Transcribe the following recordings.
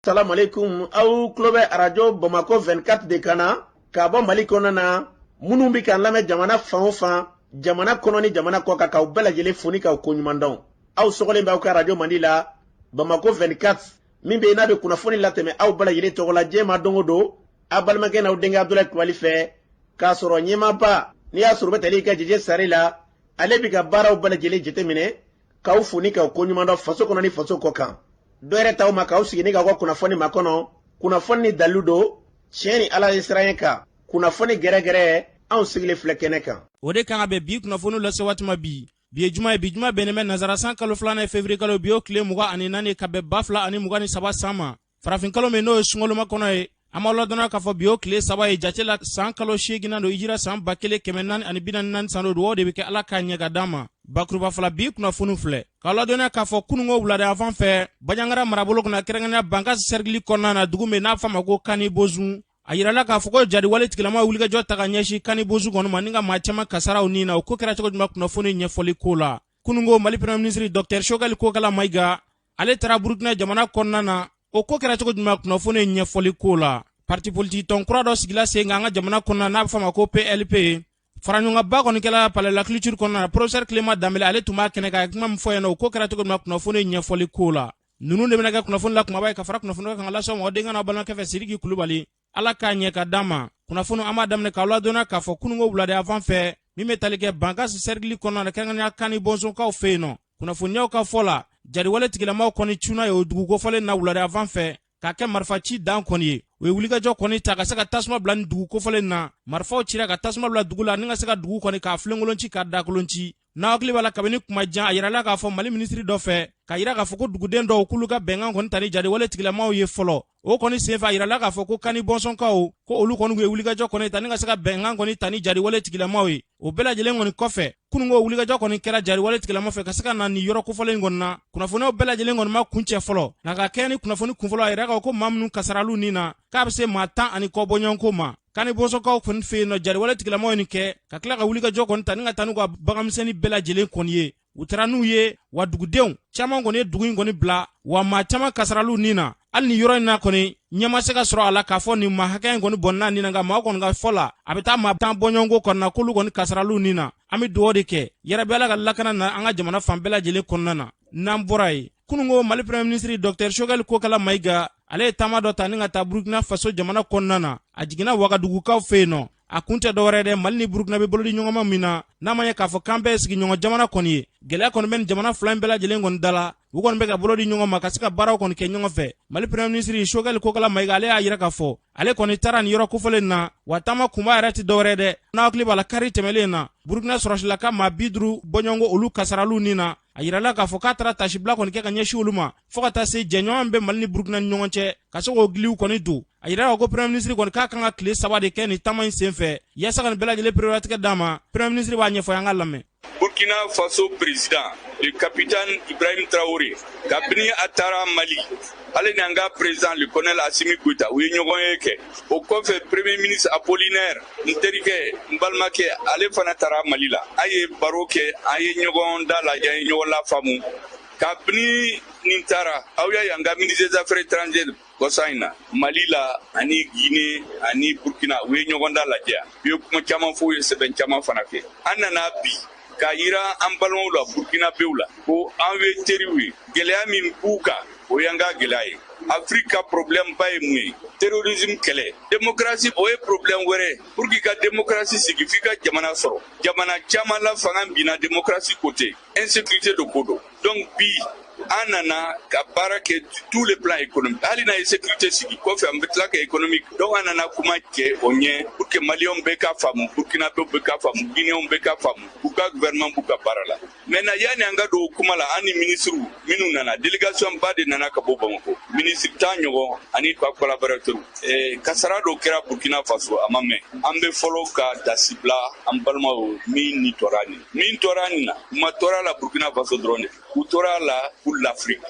Salamalekun, aw tulo bɛ Arajo Bamakɔ 24 de kan na k'a bɔ Mali kɔnɔna na. Minnu bɛ k'an lamɛn jamana fan o fan, jamana kɔnɔ ni jamana kɔ kan, k'aw bɛɛ lajɛlen fo ni k'aw koɲuman dɔn. Aw sɔgɔlen bɛ aw ka arajo mandi la, Bamakɔ 24, min bɛ yen n'a bɛ kunnafoni latɛmɛ aw bɛɛ lajɛlen tɔgɔ la diɲɛ ma don o don, aw balimakɛ n'aw denkɛ Abudulayi Kulubali fɛ, k'a sɔrɔ ɲɛmaaba n'i y'a sɔrɔ bɛ tali kɛ Jeje Sare la, ale bɛ ka baaraw bɛɛ lajɛlen jateminɛ, k'aw fo ni k'aw koɲuman dɔn faso kɔnɔ ni faso kɔ kan. Dɔ yɛrɛ t'aw ma k'aw sigi ni k'aw ka kunnafoni makɔnɔ, kunnafoni ni dalilu don, tiɲɛ ni Ala ye siran kan, kunnafoni gɛrɛgɛrɛ, anw sigilen filɛ kɛnɛ kan. O de kan ka bɛn bi kunnafoni lase waati ma bi. Bi ye juma ye, bi juma bɛnnen bɛ nansara san kalo filanan ye, fevrier kalo, bi o tile 24 ka bɛn 2023 san ma, farafin kalo min n'o ye sunkaloma kɔnɔ ye. An b'aw ladɔnniya k'a fɔ bi o tile 3 ye jate la, san kalo seeginnan don, hijira san 1444 san don. Dugawu de bɛ kɛ, Ala k'a ɲɛ ka d'an ma. Bakuruba fila, bi kunnafoni filɛ k'aw ladɔnniya k'a fɔ kununko wulada fan fɛ, Banjagara marabolo kɔnɔ, kɛrɛnkɛrɛnnenya Bankas sɛrikili kɔnɔna na, dugu min n'a fɔ a ma ko Kani Bozun, a yirala k'a fɔ ko jadiwale tigilamaw wulikajɔ ta ka ɲɛsin Kani Bozun kɔni ma ni ka maa caman kasaraw ni na. O ko kɛra cogo jumɛn? Kunnafoni ɲɛfɔli ko la, kununko Mali Premier ministre Docteur Choguel Kokala Mayiga, ale taara Burukina jamana kɔnɔna na. O ko kɛra cogo jumɛn? Kunnafoni ɲɛfɔli ko la, parti politique tɔn kura dɔ sigila sen kan an ka jamana kɔnɔna, n'a bɛ fɔ a ma ko PLP. Faraɲɔgɔnba kɔni kɛla Palais de la Culture kɔnɔna na. Professeur Clément Danbele, ale tun b'a kɛnɛ kan, a ye kuma min fɔ yen nɔ, o ko kɛra cogo jumɛn? Kunnafoni ɲɛfɔli ko la, ninnu de bɛna kɛ kunnafoni la kumaba ye ka fara kunnafoni kan ka lase aw ma aw denkɛ n'aw balimakɛ fɛ, Sidiki Kulubali. Ala k'a ɲɛ ka d'an ma. Kunnafoni, an b'a daminɛ k'aw ladɔnniya k'a fɔ kununko wulada fan fɛ, min bɛ tali kɛ Bankas sɛrikili kɔnɔna na, kɛrɛnkɛrɛnnenya Kani Bɔnsɔnkaw fɛ yen nɔ, kunnafoniyaw ka fɔ la, jadiwale tigilamaw kɔni cunna ye o dugu kofɔlen na wulada fan fɛ k'a kɛ marifaci dan kɔni ye. U ye wulikajɔ kɔni ta ka se ka tasuma bila ni dugu kofɔlen na. Marifaw cira ka tasuma bila dugu la ni ka se ka dugu kɔni k'a filenkolon ci, k'a dakolon ci. N'a hakili b'a la, kabini kuma jan, a yirala k'a fɔ Mali minisiri dɔ fɛ k'a yira k'a fɔ ko duguden dɔw k'olu ka bɛnkan kɔni ta ni jadiwale tigilamaw ye fɔlɔ. O kɔni senfɛ, a yirala k'a fɔ ko Kani Bɔnsɔnkaw ko olu kɔni ye wulikajɔ kɔni ta ni ka se ka bɛnkan kɔni ta ni jadiwale tigilamaw ye. O bɛɛ lajɛlen kɔni kɔfɛ, kununko wulikajɔ kɔni kɛra jadiwale tigilamaw fɛ ka se ka na nin yɔrɔ kofɔlen kɔni na. Kunnafoniyaw bɛɛ lajɛlen kɔni ma kuncɛ fɔlɔ, nka ka kɛɲɛ ni kunnafoni kunfɔlɔ, a yira k'a fɔ ko maa minnu kasaralu nin na, k'a bɛ se maa 10 ani kɔ bɔɲɔgɔnko ma. Kani Bɔnsɔnkaw kɔni fɛ yen nɔ, jadiwale tigilamaw ye nin kɛ ka tila ka wulikajɔ kɔni ta ni ka taa n'u ka baganmisɛnnin bɛɛ lajɛlen kɔni ye. U taara n'u ye, wa dugudenw caman kɔni ye dugu in kɔni bila, wa maa caman kasaralu nin na. Hali ni yɔrɔ in na kɔni, ɲɛ ma se ka sɔrɔ a la k'a fɔ nin maa hakɛ in kɔni bɔnna nin na, nka maa kɔni ka fɔ la, a bɛ taa maa 10 bɔɲɔgɔnko kɔni na k'olu kɔni kasaralu nin na. An bɛ dugawu de kɛ yarabi, Ala ka lakana na an ka jamana fan bɛɛ lajɛlen kɔnɔna na. N'an bɔra yen, kununko Mali Premier ministre Docteur Choguel Kokala Mayiga, ale ye taama dɔ ta ni ka taa Burukina Faso jamana kɔnɔna na. A jiginna Wagadugukaw fɛ yen nɔ. A kun tɛ dɔwɛrɛ dɛ, Mali ni Burukina bɛ bolodi ɲɔgɔnma min na, n'a ma ɲɛ k'a fɔ k'an bɛɛ ye sigiɲɔgɔn jamana kɔni ye, gɛlɛya kɔni bɛ nin jamana fila in bɛɛ lajɛlen kɔni da la. U kɔni bɛ ka bolo di ɲɔgɔn ma ka se ka baaraw kɔni kɛ ɲɔgɔn fɛ. Mali Premier ministre Choguel Kokala Mayiga, ale y'a yira k'a fɔ ale kɔni taara nin yɔrɔ kofɔlen na, wa taama kunba yɛrɛ tɛ dɔwɛrɛ dɛ, n'a hakili b'a la, kari tɛmɛlen na, Burukina sɔrɔsilaka ka maa 50 bɔɲɔgɔnko, olu kasaralu nin na. A yirala k'a fɔ k'a taara tasibila kɔni kɛ ka ɲɛsin olu ma, fɔɔ ka taa se jɛɲɔgɔn bɛ Mali ni Burukina ni ɲɔgɔn cɛ, ka se k'o giliw kɔni don. A yirala ko Premier ministre kɔni k'a kan ka tile 3 de kɛ nin taama in senfɛ yaasa ka nin bɛɛ lajɛlen pereperelatigɛ d'a ma. Premier ministre b'a ɲɛfɔ, an ka lamɛn. Burkina Faso président, le capitaine Ibrahim Traoré, kabini a taara Mali, ale n'an ka président, le colonel Assimi Goïta, u ye ɲɔgɔn ye kɛ. O kɔfɛ, Premier ministre Apollinaire, n terikɛ, n balimakɛ, ale fana taara Mali la. An ye baro kɛ, an ye ɲɔgɔn da lajɛ, an ye ɲɔgɔn lafaamu. Kabini nin taara, aw y'a ye an ka ministre des Affaires étrangères, kɔsa in na, Mali la ani Guinée ani Burkina, u ye ɲɔgɔn da lajɛ, u ye kuma caman fɔ, u ye sɛbɛn caman fana kɛ. An nana bi k'a yira an balimaw la, Burkinabéw la, ko an ye teriw ye. Gɛlɛya min b'u kan, o y'an ka gɛlɛya ye. Afrique ka problème ba ye mun ye? Terrorisme kɛlɛ. Démocratie, o ye problème wɛrɛ. Pour que ka démocratie sigi, f'i ka jamana sɔrɔ. Jamana caman la, fanga binna démocratie côté, insécurité de ko don. Donc bi, an nana ka baara kɛ tous les plans économiques. Hali n'a ye sécurité sigi kɔfɛ, an bɛ tila ka économique. Donc an nana kuma kɛ o ɲɛ pour que Maliyɛnw bɛɛ k'a faamu, Burkinabéw bɛɛ k'a faamu, Guinéenw bɛɛ k'a faamu, k'u ka gouvernement b'u ka baara la. Maintenant, yanni an ka don o kuma la, an ni ministres minnu nana, délégation ba de nana ka bɔ Bamakɔ, ministre 10 ɲɔgɔn ani ka collaborateurs. Kasara dɔ kɛra Burkina Faso, a ma mɛn. An bɛ fɔlɔ ka dasi bila an balimaw min ni tora nin min tora nin na. U ma tora la Burkina Faso dɔrɔn de, u tora la pour l'Afrique,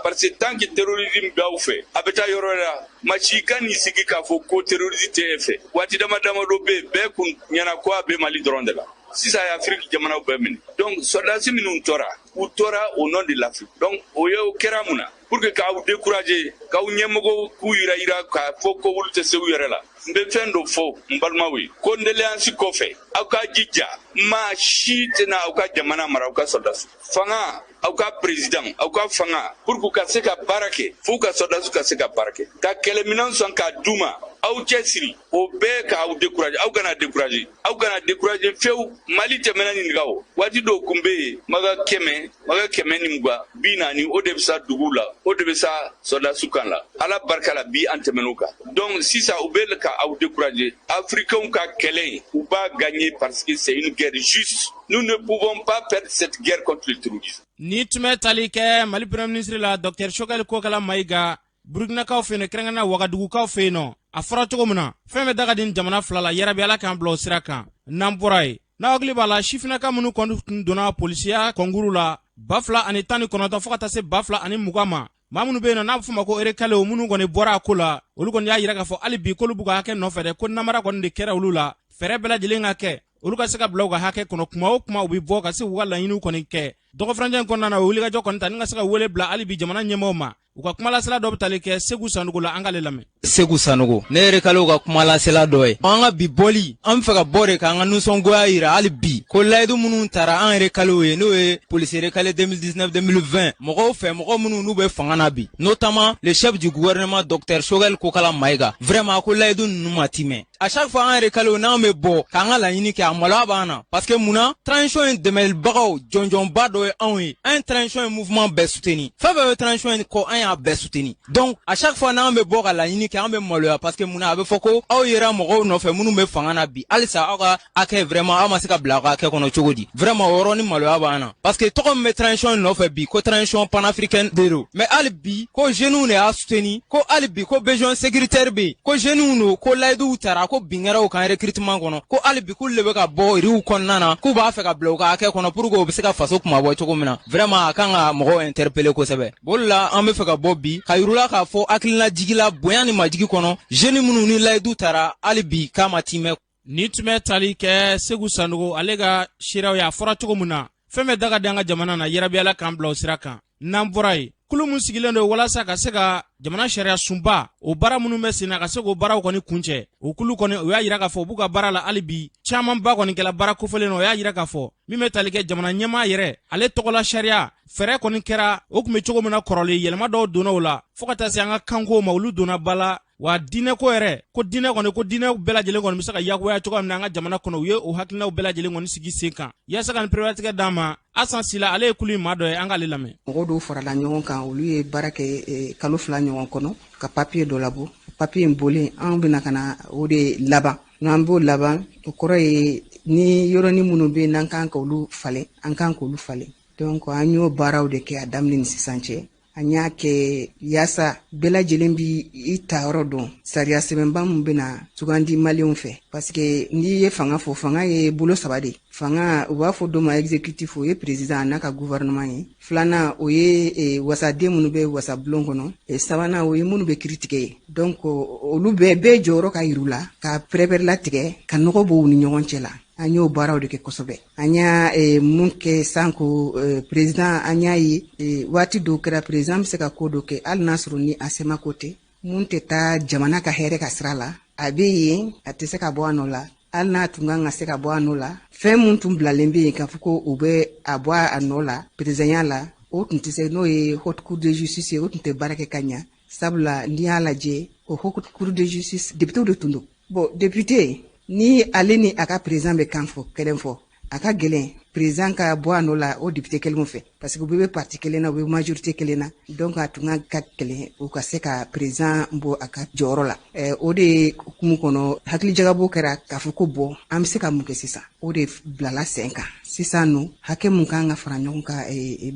parce que tant que terrorisme b'aw fɛ, a bɛ taa yɔrɔ wɛrɛ la. Maa si ka n'i sigi k'a fɔ ko terrorisme tɛ e fɛ. Waati dama dama dɔ bɛ yen, bɛɛ kun ɲɛna ko a bɛ Mali dɔrɔn de la. Sisan a ye Afiriki jamanaw bɛɛ minɛ. Donc sɔrɔdasi minnu tora U tora au nom de l'Afrique. Donc o ye o kɛra mun na? Pour que k'aw décourager, k'aw ɲɛmɔgɔw k'u yira yira k'a fɔ ko olu tɛ se u yɛrɛ la. N bɛ fɛn dɔ fɔ n balimaw ye, condoléance kɔfɛ, aw ka jija, maa si tɛna aw ka jamana mara aw ka sɔrɔdasi fanga, aw ka président, aw ka fanga. Pour que ka se ka baara kɛ, f'u ka sɔrɔdasiw ka se ka baara kɛ, ka kɛlɛminɛn sɔn k'a d'u ma. Aw cɛsiri, o bɛɛ k'aw décourager. Aw kana décourager, aw kana décourager fewu. Mali tɛmɛna ɲininka o waati dɔw kun bɛ yen, maga 100, maga 120, 40, o de bɛ sa dugu la, o de bɛ sa sɔrɔdasiw kan la. Ala barika la, bi an tɛmɛn'o kan. Donc sisan u bɛ ka aw décourager. Africains ka kɛlɛ in, u b'a gagner parce que c'est une guerre juste. Nous ne pouvons pas perdre cette guerre contre le terrorisme. Ni tun bɛ tali kɛ Mali Premier ministre la, Dr Choguel Kokala Mayiga. Burukinakaw fɛ yen, kɛrɛnkɛrɛnnenya Wagadugukaw fɛ yen nɔ, a fɔra cogo min na, fɛn bɛ daga di jamana fila la. Yarabi, Ala k'an bila o sira kan. N'an bɔra yen, n'a hakili b'a la, sifinnaka minnu kɔni tun donna polisiya kɔnkuru la 2019 fo ka taa se 2020 ma, maa minnu bɛ yen nɔ n'a bɛ fɔ ma ko recalés, minnu kɔni bɔra a ko la, olu kɔni y'a yira k'a fɔ hali bi k'olu b'u ka hakɛ nɔfɛ dɛ, ko namara kɔni de kɛra olu la. Fɛɛrɛ bɛɛ lajɛlen ka kɛ olu ka se ka bila u ka hakɛ kɔnɔ. Kuma o kuma, u bɛ bɔ ka se k'u ka laɲiniw kɔni kɛ. Dɔgɔfurancɛ in kɔnɔna na, o wulikajɔ kɔni ta ni ka se ka wele bila hali bi jamana ɲɛmɔgɔw ma. U ka kumalasela dɔ bɛ tali kɛ Segu Sanogo la, an k'ale lamɛn. Segu Sanogo, ne recalés ka kumalasela dɔ ye. An ka bi bɔli, an bɛ fɛ ka bɔ de k'an ka nisɔngoya yira hali bi ko layidu minnu tara an recalés ye, n'o ye policier recalé 2019-2020 mɔgɔw fɛ, mɔgɔ minnu n'u bɛ fanga na bi, notamment le chef du gouvernement, docteur Choguel Kokala Maïga, vraiment ko layidu ninnu ma timɛ. À chaque fois, an recalés, n'an bɛ bɔ k'an ka laɲini kɛ, a maloya b'an na, parce que munna? Transition in dɛmɛbagaw jɔnjɔnba dɔ ye anw ye. An ye transition in mouvement bɛɛ soutenu, fɛn fɛn bɛ transition in kɔ, an y'a bɛɛ soutenu. Donc à chaque fois n'an bɛ bɔ ka laɲini kɛ, an bɛ maloya, parce que munna? A bɛ fɔ ko aw yera mɔgɔw nɔfɛ minnu bɛ fanga na bi, halisa aw ka hakɛ, vraiment aw ma se ka bila aw ka hakɛ kɔnɔ cogo di? Vraiment, o yɔrɔnin maloya b'an na, parce que tɔgɔ min bɛ transition in nɔfɛ bi, ko transition panafricaine de don, mais hali bi ko jeunes de y'a soutenu, ko hali bi ko besoin sécuritaire bɛ yen, ko jeunes don, ko layiduw tara, ko bin kɛra u kan recrutement kɔnɔ, ko hali bi k'olu de bɛ ka bɔ riw kɔnɔna na, k'u b'a fɛ ka bila u ka hakɛ kɔnɔ pour que u bɛ se ka faso kumabɔ cogo min na. Vraiment, a kan ka mɔgɔw interpeller kosɛbɛ. O de la an bɛ fɛ ka bɔ bi ka yir'u la k'a fɔ hakilina jigila, bonya ni majigi kɔnɔ, jeunes minnu ni layidu tara, hali bi k'a ma timɛ. Ni tun bɛ tali kɛ Segu Sanogo, ale ka seerew ye. A fɔra cogo min na, fɛn bɛ daga di an ka jamana na. Yarabi, Ala k'an bila o sira kan. N'an bɔra yen, kulu min sigilen don walasa ka se ka jamana sariya sunba o baara minnu bɛ sen na, ka se k'o baaraw kɔni kuncɛ, o kulu kɔni, o y'a yira k'a fɔ u b'u ka baara la hali bi. Camanba kɔni kɛla baara kofɔlen na. O y'a yira k'a fɔ min bɛ tali kɛ jamana ɲɛmaa yɛrɛ ale tɔgɔla sariya, fɛɛrɛ kɔni kɛra o tun bɛ cogo min na kɔrɔlen, yɛlɛma dɔw donna o la fɔɔ ka taa se an ka kanko ma, olu donna ba la. Wa diinɛko yɛrɛ, ko diinɛ kɔni, ko diinɛ bɛɛ lajɛlen kɔni bɛ se ka yagoya cogoya min na an ka jamana kɔnɔ, u ye o hakilinaw bɛɛ lajɛlen kɔni sigi sen kan yaasa ka nin pereperelatigɛ d'an ma. Asan Sila, ale ye kulu in maa dɔ ye, an k'ale lamɛn. Mɔgɔ dɔw farala ɲɔgɔn kan, olu ye baara kɛ kalo 2 ɲɔgɔn kɔnɔ ka papiye dɔ labɔ. Papiye in bɔlen, an bɛna ka na o de laban. N'an b'o laban, o kɔrɔ ye ni yɔrɔnin minnu bɛ yen n'an kan k'olu falen, an kan k'olu falen. Donc an y'o baaraw de kɛ a daminɛ ni sisan cɛ. An y'a kɛ yaasa bɛɛ lajɛlen bi i tayɔrɔ dɔn sariya sɛbɛnba min bɛna sugandi Maliyɛnw fɛ, parce que n'i ye fanga fɔ, fanga ye bolo saba de. Fanga, u b'a fɔ dɔ ma exécutif, o ye président n'a ka gouvernement ye. Filanan, o ye wasaden minnu bɛ wasabulon kɔnɔ. Sabanan, o ye minnu bɛ kiiri tigɛ ye. Donc olu bɛɛ bɛɛ jɔyɔrɔ ka yir'u la ka pɛrɛpɛrɛlatigɛ ka nɔgɔ bɔ u ni ɲɔgɔn cɛ la. An y'o baaraw de kɛ kosɛbɛ. An y'a mun kɛ sanko président, an y'a ye waati dɔw kɛra, président bɛ se ka ko dɔ kɛ hali n'a sɔrɔ ni a sɛma ko tɛ, mun tɛ taa jamana ka hɛrɛ ka sira la, a bɛ yen, a tɛ se ka bɔ a nɔ la. Hali n'a tun kan ka se ka bɔ a nɔ la, fɛn mun tun bilalen bɛ yen k'a fɔ ko u bɛ a bɔ a nɔ la présidenya la, o tun tɛ se. N'o ye Haute Cour de justice ye, o tun tɛ baara kɛ ka ɲa, sabula n'i y'a lajɛ, o Haute Cour de justice, député de tun don. Bon, député ni ale ni a ka président bɛ kan fɔ kelen fɔ, a ka gɛlɛn président ka bɔ a nɔ la o député kelenw fɛ, parce que u bɛɛ bɛ parti kelen na, u bɛ majorité kelen na. Donc a tun ka gɛlɛn u ka se ka président bɔ a ka jɔyɔrɔ la. O de hukumu kɔnɔ, hakilijagabɔ kɛra k'a fɔ ko bɔn, an bɛ se ka mun kɛ sisan? O de bilala sen kan sisan nɔ, hakɛ mun kan ka fara ɲɔgɔn kan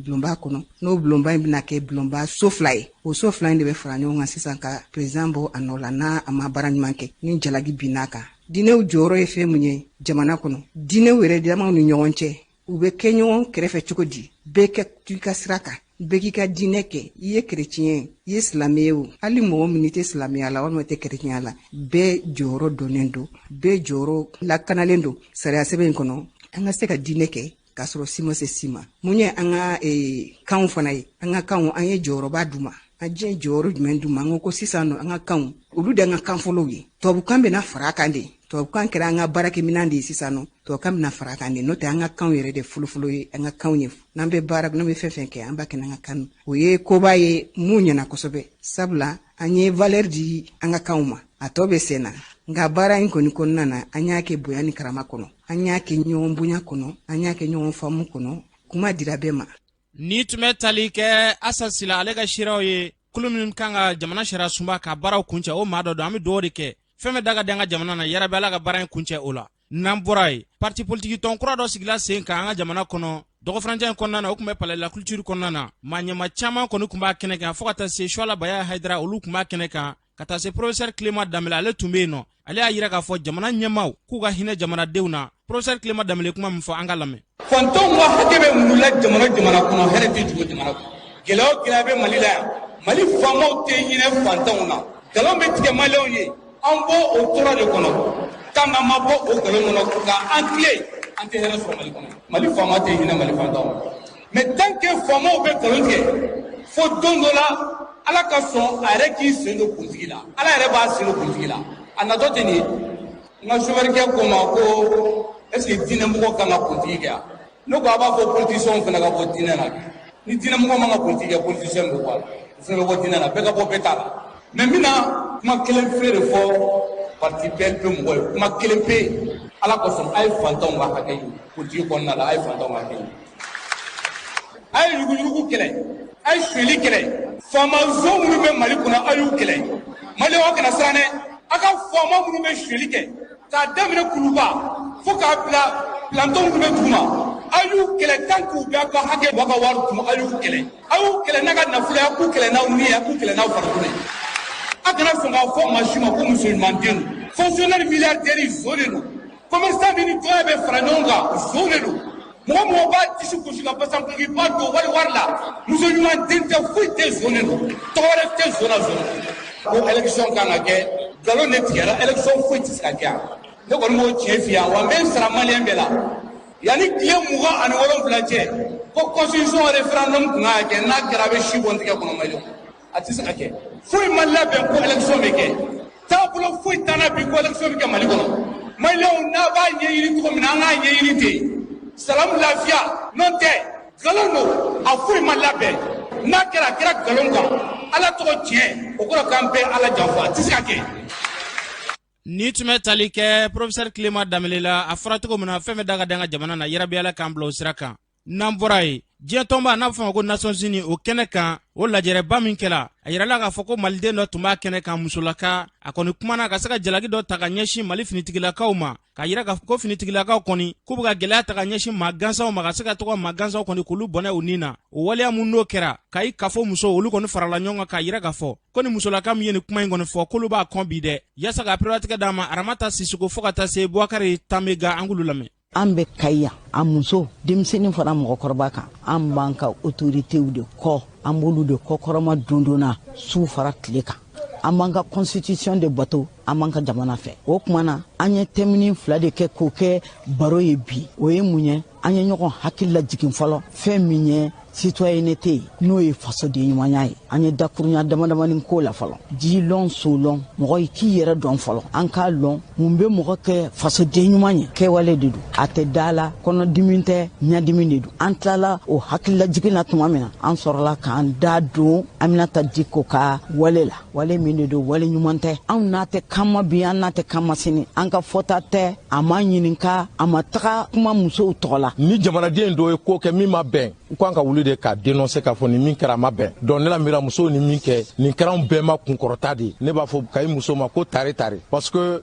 bulonba kɔnɔ, n'o bulonba in bɛna kɛ bulonba so fila ye, o so fila in de bɛ fara ɲɔgɔn kan sisan ka président bɔ a nɔ la n'a a ma baara ɲuman kɛ, ni jalaki binn'a kan. Diinɛw jɔyɔrɔ ye fɛn mun ye jamana kɔnɔ? Diinɛw yɛrɛ damaw ni ɲɔgɔn cɛ, u bɛ kɛ ɲɔgɔn kɛrɛfɛ cogo di? Bɛɛ kɛ to i ka sira kan, bɛɛ k'i ka diinɛ kɛ. I ye kerecɛn ye, i ye silamɛ ye o, hali mɔgɔ min tɛ silamɛya la walima tɛ kerecɛnya la, bɛɛ jɔyɔrɔ dɔnnen don, bɛɛ jɔyɔrɔ lakanalen don sariya sɛbɛn in kɔnɔ, an ka se ka diinɛ kɛ. k'a sɔrɔ si ma se si ma. Mun ye an ka kanw fana ye, an ka kanw, an ye jɔyɔrɔba d'u ma. An diɲɛ jɔyɔrɔ jumɛn d'u ma? An ko ko sisan nɔ, an ka kanw, olu de an ka kan fɔlɔw ye. Tubabukan bɛna fara a kan de. Tubabukan kɛra an ka baarakɛminɛn de ye sisan nɔ. Tubabukan bɛna fara a kan de, n'o tɛ an ka kanw yɛrɛ de fɔlɔfɔlɔ ye an ka kanw ye. N'an bɛ baara, n'an bɛ fɛn fɛn kɛ, an b'a kɛ n'an ka kan. O ye koba ye mun ɲɛna kosɛbɛ, sabula an ye valeur di an ka kanw ma. A tɔ bɛ sen na, nka baara in kɔni kɔnɔna na, an y'a kɛ bonya ni karama kɔnɔ, an y'a kɛ ɲɔgɔn bonya kɔnɔ, an y'a kɛ ɲɔgɔn faamu kɔnɔ. Kuma dira bɛɛ ma. Ni tun bɛ tali kɛ Asa Sila, ale ka seerew ye. Kulu min kan ka jamana sariya sunba ka baaraw kuncɛ, o maa dɔ don. An bɛ dugawu de kɛ, fɛn bɛɛ da ka di an ka jamana na yarabi, Ala ka baara in kuncɛ o la. N'an bɔra yen, parti politiki tɔn kura dɔ sigila sen kan an ka jamana kɔnɔ dɔgɔfurancɛ in kɔnɔna na. O tun bɛ Palais de la Culture kɔnɔna na. Maa ɲɛma caman kɔni tun b'a kɛnɛ kan, fɔɔ ka taa se Suala Baya Hayidara, olu tun b'a kɛnɛ kan, ka taa se professeur Clément Danbele, ale tun bɛ yen nɔ. Ale y'a yira k'a fɔ jamana ɲɛmaw k'u ka hinɛ jamanadenw na. Professeur Clément Danbele, kuma min fɔ, an ka lamɛn. Fantanw ka hakɛ bɛ mun la jamana jamana kɔnɔ? Hɛrɛ tɛ jigin jamana kɔnɔ. Gɛlɛya o gɛlɛya bɛ Mali la yan, Mali faamaw tɛ hinɛ fantanw na. Nkalon bɛ tigɛ Maliyɛnw ye. An bɔ o tɔɔrɔ de kɔnɔ. Tant qu'an ma bɔ o nkalon kɔnɔ ka an tilen, an tɛ hɛrɛ sɔrɔ Mali kɔnɔ. Mali faama tɛ hinɛ Mali fantanw na, mais tant que faamaw bɛ nkalon tigɛ, fo don dɔ la Ala ka sɔn a yɛrɛ k'i sen don kuntigi la. Ala yɛrɛ b'a sen don kuntigi la. A natɔ tɛ nin ye. N ka sofɛrikɛ ko n ma ko est ce que diinɛmɔgɔ kan ka kuntigi kɛ yan? Ne ko a b'a fɔ politisiyɛnw fana ka bɔ diinɛ na. Ni diinɛmɔgɔ man ka kuntigi kɛ, politisiyɛn bɛ bɔ a la, o fana bɛ bɔ diinɛ na, bɛɛ ka bɔ bɛɛ t'a la. Mais n bɛna kuma kelen pe de fɔ parti PLP mɔgɔ ye, kuma kelen pe. Ala kosɔn, a ye fantanw ka hakɛ ɲini politiki kɔnɔna la. A ye fantanw ka hakɛ ɲini, a ye yuruguyurugu kɛlɛ, a ye sonyɛli kɛlɛ. Faama zon minnu bɛ Mali kɔnɔ, a y'u kɛlɛ. Maliyɛnw, aw kana siran dɛ. A ka faama minnu bɛ sonyɛli kɛ, k'a daminɛ Kuluba fo k'a bila planton minnu bɛ duguma, a y'u kɛlɛ. Tant k'u bɛ aw ka hakɛ bɔ ka wari dun, a y'u kɛlɛ. A y'u kɛlɛ n'a ka nafolo ye, a k'u kɛlɛ n'aw ni ye, a k'u kɛlɛ n'aw farikolo ye. A kana sɔn k'a fɔ maa si ma ko muso ɲuman den don. Fonctionnaire milliardaire, zon de don. Commerçant min ni dɔgɔya bɛ fara ɲɔgɔn kan, zon de don. Mɔgɔ mɔgɔ b'a disi gosi ka basankulokiba don wali wari la, muso ɲuman den tɛ, foyi tɛ, zon de don. Tɔgɔ wɛrɛ tɛ zon na, zon ko élection kan ka kɛ. Nkalon de tigɛra, élection foyi tɛ se ka kɛ yan. Ne kɔni b'o tiɲɛ f'i yan wa. N bɛ n sara Maliyɛn bɛɛ la, yanni tile 27 cɛ ko constitution référendum tun kan ka kɛ. N'a kɛra, a bɛ si bɔ n tigɛ kɔnɔ. Maliyɛnw, a tɛ se ka kɛ. Foyi ma labɛn ko élection bɛ kɛ. Taabolo foyi t'an na bi ko élection bɛ kɛ Mali kɔnɔ. Maliyɛnw, n'a b'a ɲɛɲini cogo min na, an k'a ɲɛɲini ten. Salamu, lafiya. N'o tɛ, nkalon don, a foyi ma labɛn. N'a kɛra, a kɛra nkalon kan. Ala tɔgɔ tiɲɛ, o kɔrɔ k'an bɛɛ Ala janfa. A tɛ se ka kɛ. Ni tun bɛ tali kɛ professeur Clément Danbele la. A fɔra cogo min na, fɛn bɛɛ da ka di an ka jamana na yarabi, Ala k'an bila o sira kan. N'an bɔra yen, diɲɛ tɔnba n'a bɛ fɔ ma ko Nations Unies, o kɛnɛ kan, o lajɛrɛba min kɛla, a yirala k'a fɔ ko Maliden dɔ tun b'a kɛnɛ kan, musolaka. A kɔni kumana ka se ka jalaki dɔ ta ka ɲɛsin Mali finitigilakaw ma, k'a yira k'a fɔ ko finitigilakaw kɔni k'u bɛ ka gɛlɛya ta ka ɲɛsin maa gansanw ma, ka se ka tɔgɔ maa gansanw kɔni k'olu bɔnɛ u nin na. O waleya mun n'o kɛra, Kayi kafo musow, olu kɔni farala ɲɔgɔn kan k'a yira k'a fɔ ko ni musolaka min ye nin kuma in kɔni fɔ, k'olu b'a kɔn bi dɛ. Yaasa ka perewatigɛ d'a ma, Aramata Sisoko fo ka taa se Bubakari Tanbega, an k'olu lamɛn. An bɛ Kayi yan, a muso, denmisɛnnin fara mɔgɔkɔrɔba kan, an b'an ka autoritéw de kɔ, an b'olu de kɔkɔrɔma dondonna su fara tile kan. An b'an ka constitution de bato, an b'an ka jamana fɛ. O tuma na, an ye thème fila de kɛ k'o kɛ baro ye bi. O ye mun ye? An ye ɲɔgɔn hakili lajigin fɔlɔ fɛn min ye citoyenneté ye, n'o ye fasoden ɲumanya ye. An ye dakurunya damadamani ko la fɔlɔ. Ji lɔn, so lɔn, mɔgɔ k'i yɛrɛ dɔn fɔlɔ. An k'a lɔn mun bɛ mɔgɔ kɛ fasoden ɲuman ye. Kɛwale de don, a tɛ da la, kɔnɔdimi tɛ, ɲɛdimi de don. An tilala o hakililajigin na tuma min na, an sɔrɔla k'an da don Aminata Diko ka wale la. Wale min de don, wale ɲuman tɛ. Anw n'a tɛ kanma bi, an n'a tɛ kanma sini. An ka fɔta tɛ, a ma ɲininka, a ma taga kuma musow tɔgɔ la. Ni jamanaden dɔ ye ko kɛ min ma bɛn, u kan ka wuli de k'a dénoncer, k'a fɔ nin min kɛra, a ma bɛn. Donc ne la miira, musow ni min kɛ nin kɛra, anw bɛɛ ma kunkɔrɔta de. Ne b'a fɔ Kayi muso ma ko tare tare, parce que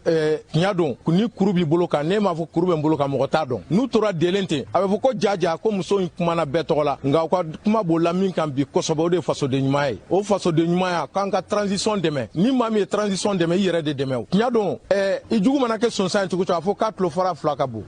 tiɲɛ don, ni kuru b'i bolo kan, n'e m'a fɔ kuru bɛ n bolo kan, mɔgɔ t'a dɔn. N'u tora delen ten, a bɛ fɔ ko jaja ko muso in kumana bɛɛ tɔgɔ la. Nka u ka kuma bolila min kan bi kosɛbɛ, o de ye fasoden ɲuman ye. O fasoden ɲumanya k'an ka transition dɛmɛ. Ni maa min ye transition dɛmɛ, i yɛrɛ de dɛmɛ. O tiɲɛ don, i jugu mana kɛ sonsan ye cogo cogo, a fɔ k'a tulo fara fila ka bon.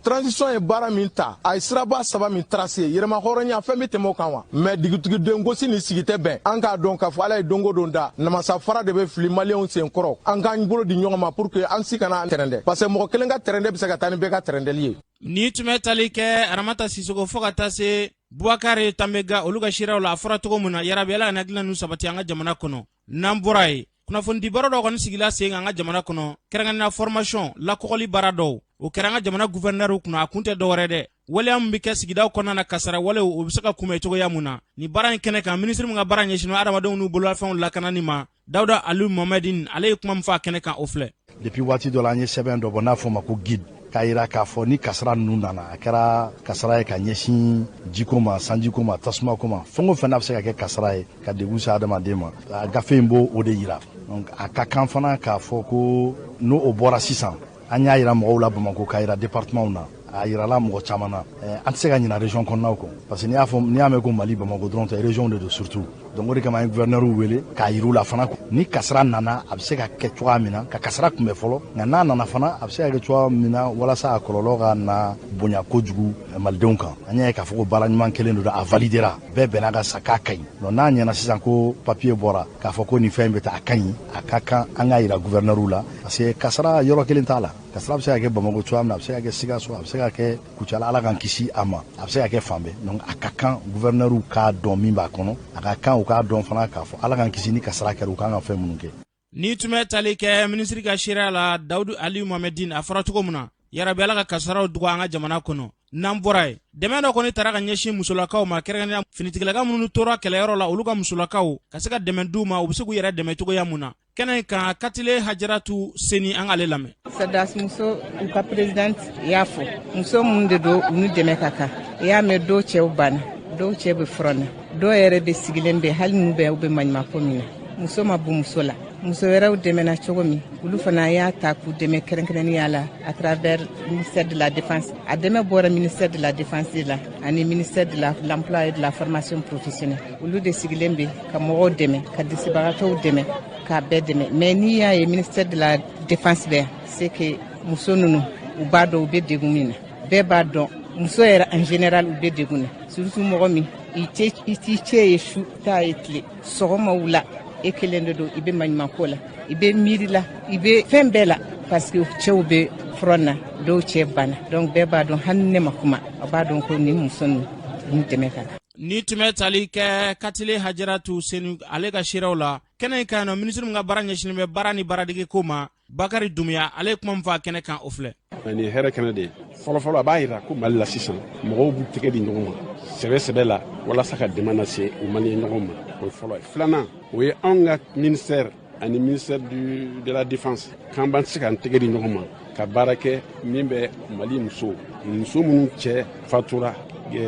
Transition ye baara min ta, a ye siraba saba min tracé, yɛrɛma hɔrɔnya. Hɔrɔnya fɛn bɛ tɛmɛ o kan wa? Mais dugutigiden gosi ni sigi tɛ bɛn. An k'a dɔn k'a fɔ Ala ye don o don da, namasa fara de bɛ fili Maliyɛnw sen kɔrɔ. An k'an bolo di ɲɔgɔn ma pour que an si kana tɛrɛndɛ, parce que mɔgɔ kelen ka tɛrɛndɛ bɛ se ka taa ni bɛɛ ka tɛrɛndɛli ye. Ni tun bɛ tali kɛ Aramata Sisoko fo ka taa se Bubakari Tanbega, olu ka seerew la, a fɔra cogo min na, yarabi Ala ka hakilina ninnu sabati an ka jamana kɔnɔ. N'an bɔra yen, kunnafonidi baara dɔw kɔni sigila sen kan an ka jamana kɔnɔ, kɛrɛnkɛrɛnnenya formation lakɔgɔli baara dɔw, o kɛra an ka jamana gouverneur kunna. A kun tɛ dɔwɛrɛ dɛ, waleya min bɛ kɛ sigidaw kɔnɔna na, kasara walew, o bɛ se ka kunbɛn cogoya mun na. Nin baara in kɛnɛ kan, minisiri min ka baara ɲɛsinnen adamadenw n'u bololafɛnw lakanani ma, Dawuda Aliyu Mohamedine, ale ye kuma min fɔ a kɛnɛ kan, o filɛ. Depuis waati dɔ la, an ye sɛbɛn dɔ bɔ n'a fɔ ma ko guide, k'a yira k'a fɔ ni kasara ninnu nana, a kɛra kasara ye ka ɲɛsin jiko ma, sanjiko ma, tasumako ma, fɛn o fɛn n'a bɛ se ka kɛ kasara ye ka degun se adamaden ma, a gafe in b'o o de yira. Donc a ka kan fana k'a fɔ ko n'o o bɔra sisan, an y'a yira mɔgɔw la Bamakɔ, k'a yira départementw na, a yirala mɔgɔ caman na. An tɛ se ka ɲina région kɔnɔnaw kɔ, parce que n'i y'a fɔ, n'i y'a mɛn ko Mali, Bamakɔ dɔrɔn tɛ, région de don surtout. Donc o de kama an ye gouverneur wele k'a yir'u la fana, ni kasara nana, a bɛ se ka kɛ cogoya min na ka kasara kunbɛ fɔlɔ, nka n'a nana fana, a bɛ se ka kɛ cogoya min na walasa a kɔlɔlɔ ka na bonya kojugu malidenw kan. An y'a ye k'a fɔ ko baara ɲuman kelen don, a validera, bɛɛ bɛnna ka sa k'a ka ɲi. Donc n'a ɲɛna sisan ko papier bɔra k'a fɔ ko nin fɛn in bɛ taa, a ka ɲi, a ka kan an k'a yira gouverneur la, parce que kasara yɔrɔ kelen t'a la. Kasara bɛ se ka kɛ Bamakɔ cogoya min na, a bɛ se ka kɛ Sikaso, a bɛ se ka kɛ Kucala, Ala k'an kisi a ma, a bɛ se ka kɛ fan bɛɛ. Donc a ka kan gouverneur k'a dɔn min b'a kɔnɔ, a ka kan u k'a dɔn fana k'a fɔ Ala k'an kisi, ni kasara kɛra, u kan ka fɛn minnu kɛ. Ni tun bɛ tali kɛ minisiri ka seereya la, Dawudu Aliyu Mohamedine, a fɔra cogo min na, yarabi Ala ka kasaraw dɔgɔ an ka jamana kɔnɔ. N'an bɔra yen, dɛmɛ dɔ kɔni tara ka ɲɛsin musolakaw ma, kɛrɛnkɛrɛnnenya finitigilaka minnu tora kɛlɛyɔrɔ la, olu ka musolakaw ka se ka dɛmɛ d'u ma, u bɛ se k'u yɛrɛ dɛmɛ cogoya mun na. Kɛnɛ in kan, Katile Hajaratu Seni, an k'ale lamɛn. Sɔrɔdasimuso, u ka présidente y'a fɔ, muso minnu de don, u ni dɛmɛ ka kan. I y'a mɛn, dɔw cɛw banna, dɔw cɛ bɛ front na, dɔw yɛrɛ de sigilen bɛ hali n'u bɛ u bɛ maɲumanko min na. Muso ma bon muso la, muso wɛrɛw dɛmɛna cogo min, olu fana y'a ta k'u dɛmɛ kɛrɛnkɛrɛnnenya la à travers ministère de la Défense. A dɛmɛ bɔra ministère de la Défense de la ani ministère de l'Emploi et de la Formation professionnelle. Olu de sigilen bɛ ka mɔgɔw dɛmɛ, ka dɛsɛbagatɔw dɛmɛ, k'a bɛɛ dɛmɛ. Mais n'i y'a ye ministère de la Défense bɛ yan, c'est que muso ninnu, u b'a dɔn u bɛ degun min na. Bɛɛ b'a dɔn, muso yɛrɛ en général, u bɛ degun na, surtout mɔgɔ min i t'i cɛ ye su, t'a ye tile, sɔgɔma, wula, e kelen de don, i bɛ maɲumanko la, i bɛ miiri la, i bɛ fɛn bɛɛ la, parce que cɛw bɛ front na, dɔw cɛ banna. Donc bɛɛ b'a dɔn, hali ne ma kuma, a b'a dɔn ko nin muso ninnu ni dɛmɛ ka kan. Ni tun bɛ tali kɛ Katile Hajaratu Senu, ale ka seerew la. Kɛnɛ in kan yen nɔ, minisiri min ka baara ɲɛsinnen bɛ baara ni baaradege ko ma, Bakari Dumuya, ale ye kuma min fɔ a kɛnɛ kan, o filɛ. Nin ye hɛrɛ kɛnɛ de ye. Fɔlɔfɔlɔ, a b'a yira ko Mali la sisan, mɔgɔw b'u tɛgɛ di ɲɔgɔn ma sɛbɛ sɛbɛ la walasa ka dɛmɛ lase u maliyɛn ɲɔgɔn ma. O ye fɔlɔ ye. Filanan, o ye anw ka ministère ani ministère de la Défense k'an b'an se k'an tɛgɛ di ɲɔgɔn ma ka baara kɛ min bɛ Mali muso, muso minnu cɛ fatura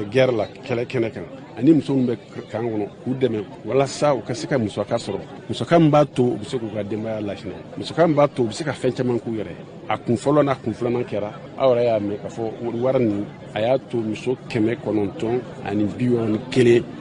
guerre la, kɛlɛ kɛnɛ kan, ani muso minnu bɛ camp kɔnɔ, k'u dɛmɛ walasa u ka se ka musaka sɔrɔ, musaka min b'a to u bɛ se k'u ka denbaya lahinɛ, musaka min b'a to u bɛ se ka fɛn caman k'u yɛrɛ. A kun fɔlɔ n'a kun filanan kɛra, aw yɛrɛ y'a mɛn k'a fɔ wari nin, a y'a to muso 961,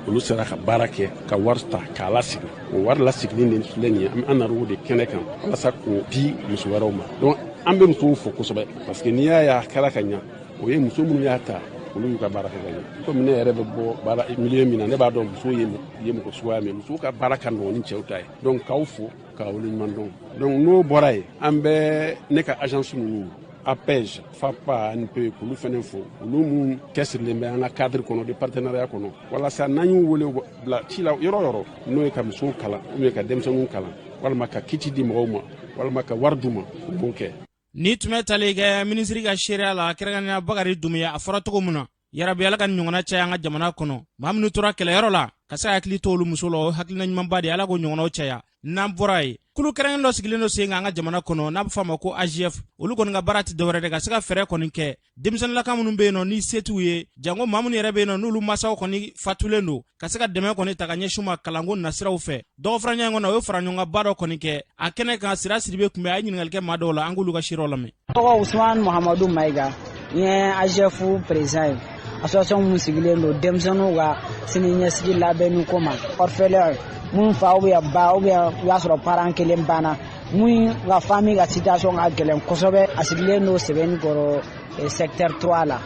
olu sera ka baara kɛ ka wari ta k'a lasigi. O wari lasigili nin filɛ nin ye, an nana o de kɛnɛ kan walasa k'o di muso wɛrɛw ma. Donc an bɛ musow fo kosɛbɛ, parce que n'i y'a ye a kɛra ka ɲa, o ye muso minnu y'a ta, olu y'u ka baara kɛ ka ɲɛ. Komi ne yɛrɛ bɛ bɔ baara milieu min na, ne b'a dɔn musow ye mɔgɔ suguya min, musow ka baara ka nɔgɔn ni cɛw ta ye. Donc k'aw fo k'aw waleɲuman dɔn. Donc n'o bɔra yen, an bɛ ne ka agence ninnu, APEJ, FAPA, ANP, k'olu fɛnɛ fo, olu mun cɛsirilen bɛ an ka cadre kɔnɔ de partenariat kɔnɔ, walasa n'an y'u wele bila ci la yɔrɔ yɔrɔ, n'o ye ka musow kalan ou bien ka denmisɛnninw kalan, walima ka kit di mɔgɔw ma, walima ka wari d'u ma, u b'o kɛ. Ni tun bɛ tali kɛ minisiri ka seereya la, kɛrɛnkɛrɛnnenya Bakari Dumuya, a fɔra cogo min na, yarabi Ala ka ɲɔgɔnna caya an ka jamana kɔnɔ. Maa minnu tora kɛlɛyɔrɔ la, ka se ka hakili to olu muso la, o hakilina ɲumanba de, Ala k'o ɲɔgɔnnaw caya. N'an bɔra yen, kulu kɛrɛnkɛrɛn dɔ sigilen don sen kan an ka jamana kɔnɔ, n'a bɛ fɔ a ma ko AJF. Olu kɔni ka baara tɛ dɔwɛrɛ de ka se ka fɛɛrɛ kɔni kɛ denmisɛnninlaka minnu bɛ yen nɔ, ni se t'u ye, janko maa minnu yɛrɛ bɛ yen nɔ, n'olu masaw kɔni fatulen don, ka se ka dɛmɛ kɔni ta ka ɲɛsin u ma kalanko nasiraw fɛ. Dɔgɔfuraɲɛ in kɔnɔ, o ye fara ɲɔgɔnkanba dɔ kɔni kɛ a kɛnɛ kan. Sira Siribe tun bɛ, a ye ɲininkali kɛ maa dɔw la, an k'olu ka seerew lamɛn. Tɔgɔ Usman Muhamadu Mayiga, n ye AJF président ye, association mun sigilen don denmisɛnninw ka sini ɲɛsigi labɛnni ko ma, orphelin mun fa ou bien ba ou bien i b'a sɔrɔ parent kelen banna, mun ka famille ka situation ka gɛlɛn kosɛbɛ. A sigilen don Sɛbɛnni kɔrɔ, secteur 3 la.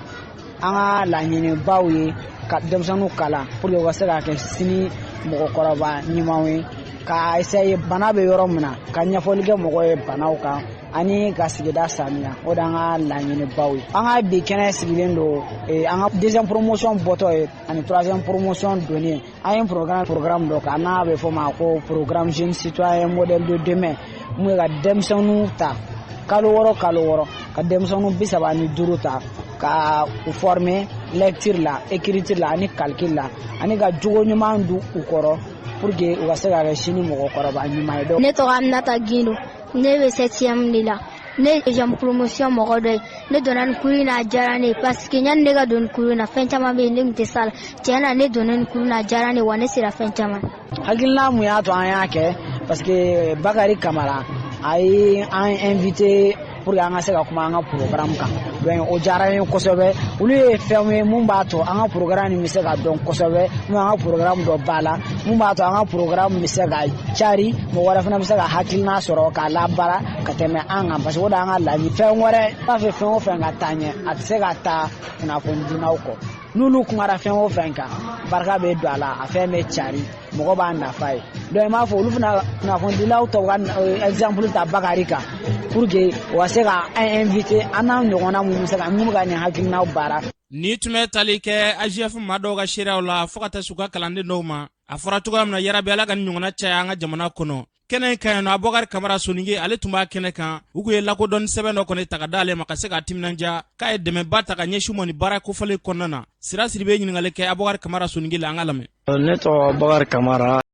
An ka laɲinibaw ye ka denmisɛnninw kalan pour que u ka se ka kɛ sini mɔgɔkɔrɔba ɲumanw ye, ka essayer bana bɛ yɔrɔ min na, ka ɲɛfɔli kɛ mɔgɔw ye banaw kan ani ka sigida sanuya. O de an ka laɲinibaw ye. An ka bi kɛnɛ sigilen don an ka deuxième promotion bɔtɔ ye ani troisième promotion donnen. An ye programme dɔ kan n'a bɛ fɔ o ma ko programme jeune citoyen modèle de demain, mun ye ka denmisɛnninw ta kalo 6, kalo 6, ka denmisɛnninw 35 ta ka u former lecture la, écriture la ani calcul la, ani ka jogo ɲuman d'u kɔrɔ pour que u ka se ka kɛ sini mɔgɔkɔrɔba ɲuman ye. Ne tɔgɔ Aminata Gindo, ne bɛ septième de la. Ne ye deuxième promotion mɔgɔ dɔ ye. Ne donna nin kuru in na, a diyara ne ye, parce que yanni ne ka don nin kuru in na, fɛn caman bɛ yen, ne tun tɛ s'a la. Tiɲɛ na, ne donna nin kuru in na, a diyara ne ye, wa ne sera fɛn caman. Hakilina mun y'a to an y'a kɛ? Parce que Bakari Kamara a ye an invité pour que an ka se ka kuma an ka programme kan. Donc o diyara n ye kosɛbɛ. Olu ye fɛnw ye mun b'a to an ka programme nin bɛ se ka dɔn kosɛbɛ, mun an ka programme dɔ ba la, mun b'a to an ka programme bɛ se ka cari, mɔgɔ wɛrɛ fana bɛ se ka hakilina sɔrɔ k'a labaara ka tɛmɛ an kan, parce que o de y'an ka laɲini. Fɛn wɛrɛ b'a fɛ, fɛn o fɛn ka taa ɲɛ, a tɛ se ka taa kunnafonidilaw kɔ. N'olu kumara fɛn o fɛn kan, barika bɛ don a la, a fɛn bɛ cari, mɔgɔ b'a nafa ye. Donc n b'a fɔ olu fana kunnafonidilaw tɔw ka exemple ta Bakari kan pour que u ka se ka an invité, an n'an ɲɔgɔnna minnu bɛ se ka minnu bɛ ka nin hakilinaw baara. Ni tun bɛ tali kɛ AJF maa dɔw ka seereyaw la fɔɔ ka taa se u ka kalanden dɔw ma, a fɔra cogoya min na, yarabi Ala ka ni ɲɔgɔnna caya an ka jamana kɔnɔ. Kɛnɛ in ka ɲi nɔ, Abubakari Kamara Soninge, ale tun b'a kɛnɛ kan. U kun ye lakodɔnni sɛbɛn dɔ kɔni ta ka d'ale ma ka se k'a timinanja k'a ye dɛmɛba ta ka ɲɛsin ma ni baara kofɔlen kɔnɔna na. Sira Siribe ɲininkali kɛ Abubakari Kamara Soninge la, an ka lamɛn. Ne tɔgɔ Bakari Kamara.